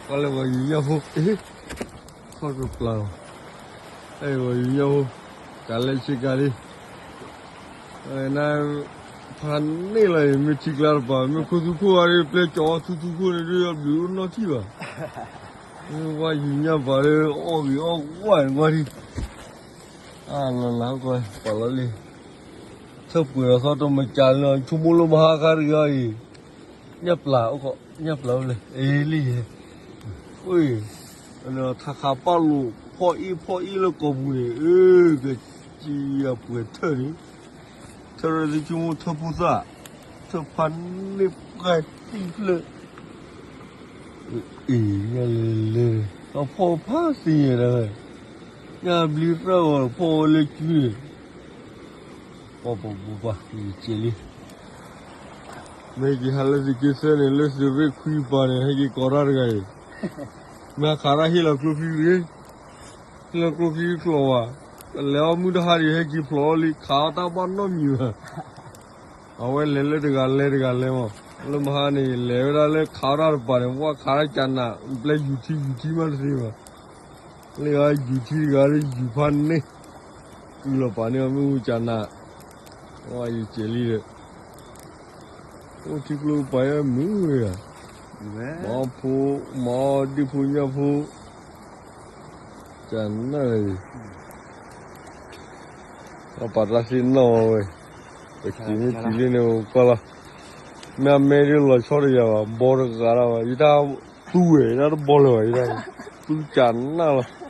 ကွၢ်လၢပှၤယူၤညၣ်ဖိ, ခီၣ်တပျၢ်လီၤ, အဲၣ်ပှၤယူၤညၣ်ဖိ, ကလဲၤဆ့ကၤလံ, န ဖးန့ၢ်လီၤအံၤ မ့ၢ်ထံကျါတပၤ မ့ၢ်ခိၣ်သူခိၣ်ဂၤဒ် ပျဲကၠီၤအီၣ်သူသူခိၣ်န့ၣ်ဒ် အဘျုးအိၣ်နီတထံၣ်ဘၣ်, မ့ၢ်ဝါယူၤညၣ်ပၤဒီး အီၣ်ဂ့ၤအီၣ်ဝါန့ၣ်ကွၢ်ဒံး, အလီၤလၢကွၢ် ပှၤလီၤလံ, ထၢၣ်ပှဲၤအသီတမကၢလၢ ဆိကမိၣ်လၢမဟါခါတဂၤအံၤ, ညၣ်ပျၢ်အိၣ်ခီ ညၣ်ပျၢ်အိၣ်လဲၣ် အ့လံယဲၢ်, ထါခါပာ်လိာ်ဖီၣ်အ့ၣ်ဖီၣ်အ့ၣ်လၢကိာ်ပူၤန့ၣ် အၢ ကစံယၤပှဲၤထၢၣ်န့ၣ်, ထၢၣ်ရၢသုဆိကမိၣ်ထၢၣ်ဖိသၣ်, ထၢၣ်ဖးန့ၢ်ပှဲၤတံၢ်ဖျၢၣ်, အ့ၣ် ညၣ်လဲၤလဲၤ, အဖီၣ်ဖးသ့ယဲၢ်ဒၣ်ဝဲ, ညၣ်ဘျံးရၢၣ်ဂီၤဖီၣ်ဝဲလၢကုန့ၣ် ပှၤပှၤပှၤပှၤ ယကဲးလံ, မ့ၢ်က့ၤဟးလၢသုးက့သၢန့ၣ် လၢသုးရ့ၣ်ခွံပၤန့ၣ် ဟဲက့ၤကိးတၢ်တဂၤအံၤ, မ့ၢ်ခးတၢ်ဟ့ၣ်လီၤကျိချံတဂ့ၤ, ဟ့ၣ်လီၤကျိချံတကျိၤဘၣ်, လဲၤအီၣ်မုၢ်တဟါဒံး ဟဲက့ၤဖျိးအီၤလံ ခးအီၣ်တၢ်ဘၣ်နီတမံၤဘၣ်, အဝဲလဲၤလၢတဂၤလဲၤတဂၤလဲၤမး, လၢမဟါန့ၣ် လဲၤဝဲဒၣ်လၢခးအီၣ်တၢ်တပၤန့ၣ် ပှၤခးတၢ်ကနး ပျဲယူၤထံယူၤထံမးတသ့ဘၣ် လၢအယူၤထံတဂၤလၢယူၤဖးန့ၢ်, ကုၢ်လီၤပာ်န့ၢ်အီၤမ့ၣ်အူကနး, ယကဲးလံဒီး, အိၣ်ထံကျိပၤယဲမုာ်ဝဲယၤ, မၤအီၣ်ဖိ, မၤအီၣ်ဒ့ၣ်ဖိညၣ်ဖိ, ကနၣ်အံၤ, အပာ်တၢ်သ့ၣ်နီၣ်ဝဲ, ပစံးမ့ၢ်စံးလံန့ၣ် ကွၢ်လီၤ, မ့ၢ်အမဲဒ်လီၤဆီတယၤဘၣ် ဘီတဂၤလၢၤဘၣ် ယတၢ်သူဝဲ ယတၢ်တဘီလၢၤဘၣ် ယတၢ်သူကနၣ်လီၤ